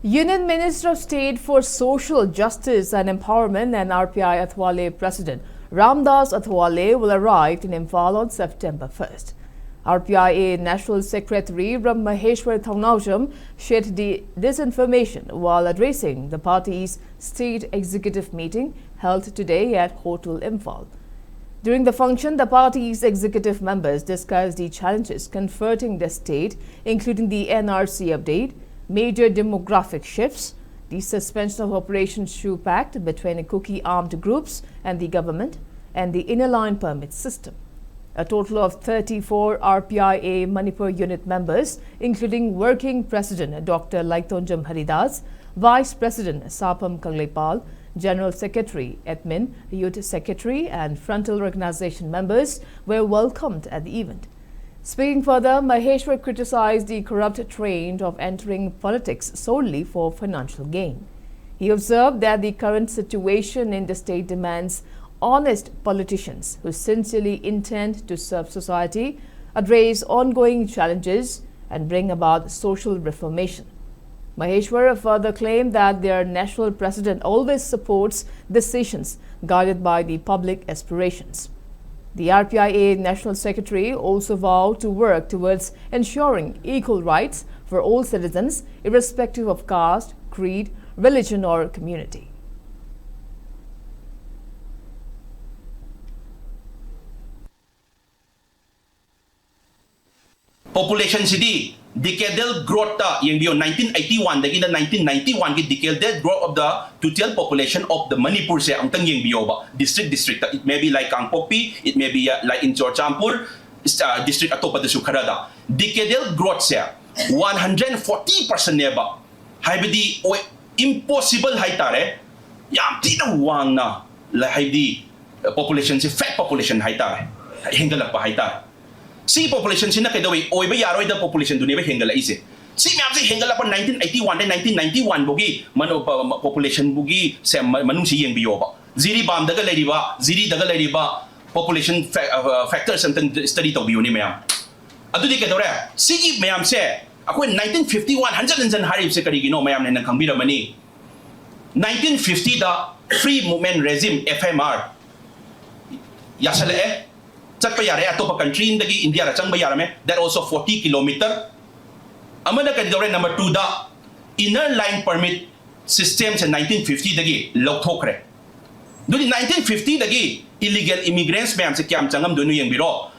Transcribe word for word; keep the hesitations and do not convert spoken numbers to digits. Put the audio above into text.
Union Minister of State for Social Justice and Empowerment and R P I Athwale President Ramdas Athwale will arrive in Imphal on September first. R P I A National Secretary Ram Maheshwar Thongnaojam shared the disinformation while addressing the party's state executive meeting held today at Hotel Imphal. During the function, the party's executive members discussed the challenges confronting the state, including the N R C update, major demographic shifts, the suspension of Operation Shoe Pact between Kuki armed groups and the government, and the Inner Line Permit system. A total of thirty-four R P I A Manipur unit members, including Working President Doctor Laitonjam Haridas, Vice President Sapam Kangleipal, General Secretary, Admin, Youth Secretary, and Frontal Organization members, were welcomed at the event. Speaking further, Maheshwar criticized the corrupt trend of entering politics solely for financial gain. He observed that the current situation in the state demands honest politicians who sincerely intend to serve society, address ongoing challenges, and bring about social reformation. Maheshwar further claimed that their national president always supports decisions guided by the public aspirations. The R P I A National Secretary also vowed to work towards ensuring equal rights for all citizens, irrespective of caste, creed, religion, or community. Population CD decadal growth ꯇ ꯌꯦꯡꯕꯤꯌꯣ, nineteen eighty one ꯗꯒꯤꯅ nineteen ninety one ꯒꯤ decadal growth of the total population of the Manipur ꯁꯦ ꯑꯃꯨꯛꯇꯪ ꯌꯦꯡꯕꯤꯌꯣꯕ꯫ District district ꯇ, it may be like Kangpokpi, it may be like in Churachandpur, district ꯑꯇꯣꯞꯄꯗꯁꯨ ꯈꯔꯗ decadal growth ꯁꯦ one hundred forty percent ꯅꯦꯕ꯫ ꯍꯥꯏꯕꯗꯤ ꯑꯣꯏ, impossible ꯍꯥꯏꯇꯥꯔꯦ꯫ ꯌꯥꯝ ꯊꯤꯅ ꯋꯥꯡꯅ ꯂ-, ꯍꯥꯏꯕꯗꯤ population ꯁꯦ, fat population ꯍꯥꯏꯇꯥꯔꯦ, ꯍꯦꯟꯒꯠꯂꯛꯄ ꯍꯥꯏꯇꯥꯔꯦ꯫ ꯁꯤꯒꯤ population ꯁꯤꯅ ꯀꯩꯗꯧꯏ? ꯑꯣꯏꯕ ꯌꯥꯔꯣꯏꯗ population ꯗꯨꯅꯦꯕ ꯍꯦꯟꯒꯠꯂꯛꯏꯁꯦ꯫ ꯁꯤ ꯃꯌꯥꯝꯁꯦ ꯍꯦꯟꯒꯠꯂꯛꯄ nineteen eighty one ꯗꯩ nineteen ninety one ꯐꯥꯎꯒꯤ ꯃꯅꯨ-, ꯄ-, ꯄ-, population ꯕꯨꯒꯤ ꯁꯦ ꯃ-, ꯃꯅꯨꯡꯁꯤ ꯌꯦꯡꯕꯤꯌꯣꯕ꯫ ꯖꯤꯔꯤꯕꯥꯝꯗꯒ ꯂꯩꯔꯤꯕ, ꯖꯤꯔꯤꯗꯒ ꯂꯩꯔꯤꯕ population fa-, ꯑ, factors ꯑꯝꯇꯪ study ꯇꯧꯕꯤꯌꯨꯅꯦ ꯃꯌꯥꯝ꯫ ꯑꯗꯨꯗꯤ ꯀꯩꯗꯧꯔꯦ? ꯁꯤꯒꯤ ꯃꯌꯥꯝꯁꯦ ꯑꯩꯈꯣꯏ nineteen fifty one ꯍꯟꯖꯟ ꯍꯟꯖꯟ ꯍꯥꯏꯔꯤꯕꯁꯦ ꯀꯔꯤꯒꯤꯅꯣ? ꯃꯌꯥꯝꯅ ꯍꯦꯟꯅ ꯈꯪꯕꯤꯔꯝꯃꯅꯤ꯫ Nineteen fifty ꯗ Free Movement Regime, F M R, ꯌꯥꯁꯜꯂꯛꯑꯦ꯫ ꯆꯠꯄ ꯌꯥꯔꯦ, ꯑꯇꯣꯞꯄ country ꯑꯃꯗꯒꯤ ꯏꯟꯗꯤꯌꯥꯗ ꯆꯪꯕ ꯌꯥꯔꯝꯃꯦ, that also forty kilometer꯫ ꯑꯃꯅ ꯀꯔꯤ ꯇꯧꯔꯦ? Number two ꯗ Inner Line Permit system ꯁꯦ nineteen fifty ꯗꯒꯤ ꯂꯧꯊꯣꯛꯈ꯭ꯔꯦ꯫ ꯑꯗꯨꯗꯤ nineteen fifty ꯗꯒꯤ illegal immigrants ꯃꯌꯥꯝꯁꯦ ꯀꯌꯥꯝ ꯆꯪꯉꯝꯗꯣꯏꯅꯣ ꯌꯦꯡꯕꯤꯔꯣ꯫